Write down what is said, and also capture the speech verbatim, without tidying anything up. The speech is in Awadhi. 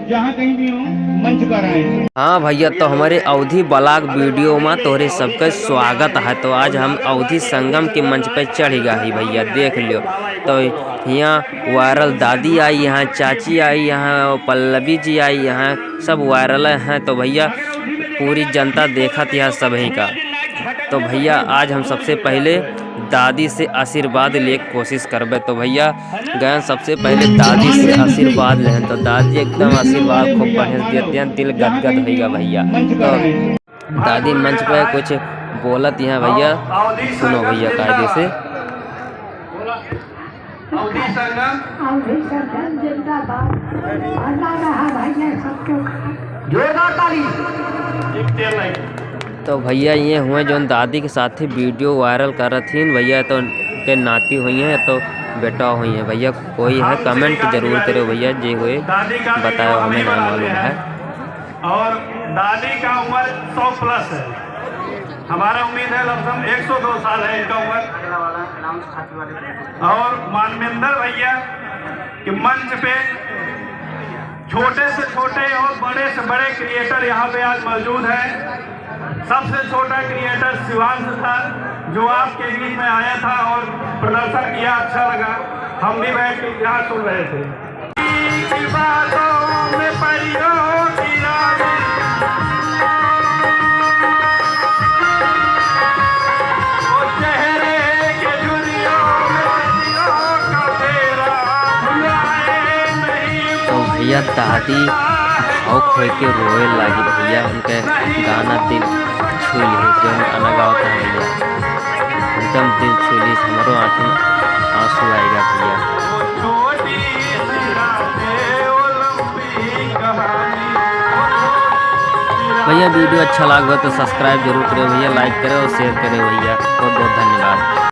जहाँ कहीं भी हो, मंच पर आए। हाँ भइया, तो हमरे अवधी vlog video मा तोहरे सबके स्वागत है। तो आज हम अवधी संगम के मंच पे चढ़ गया ही भइया, देख लियो। तो हियाँ viral दादी आई, हियाँ चाची आई, हियाँ पल्लवी जी आई, हियाँ सब viral हैं। तो भइया पूरी जनता देखत हियाँ सबही का। तो भइया आज हम सबसे पहिले दादी से आशीर्वाद लेक कोशिश करबे। तो भइया गयन सबसे पहिले दादी से आशीर्वाद लेहन, तो दादी एकदम आशीर्वाद खूब बढ़िया से देत हैं, दिल गदगद होइगा भइया। तो दादी मंच पे कुछ बोलत हैं भइया, सुनो भइया कायदे से। अवधी संगम। अवधी संगम जिंदाबाद। बना रहा भइया सबके। जोरदार ताली। तो भइया ये हुए जौन दादी के साथ ही video viral करत हीन भइया, तो के नाती हुई हैं तो बेटा हुई हैं भइया, कोई है comment जरूर करो भइया, जे हुए दादी का बताओ, video हमें ना बनाने मालूम हैं। है। और दादी का उम्र सौ plus है। हमारा उम्मीद है लमसम एक सौ दो साल है इनका उम्र। और मानवेंद्र भइया के मंच पे छोटे से छोटे और बड़े से बड़े creator यहाँ पे आज मौजूद हैं। सबसे छोटा creator शिवांश था, जो आपके बीच में आया था और प्रदर्शन किया, अच्छा लगा। हम भी बैठ के यहाँ सुन रहे थे। तो भइया दादी भावुक होके रोए लागी भइया, उनके गाना दिल छू लिहे, जौन गाना गावत है भइया, एकदम दिल छू लिहे, हमरो आँख में आंसू आइगा भइया। भइया video अच्छा लाग हो तो subscribe जरूर करो भइया, like करो और share करो भइया। बहुत बहुत धन्यवाद।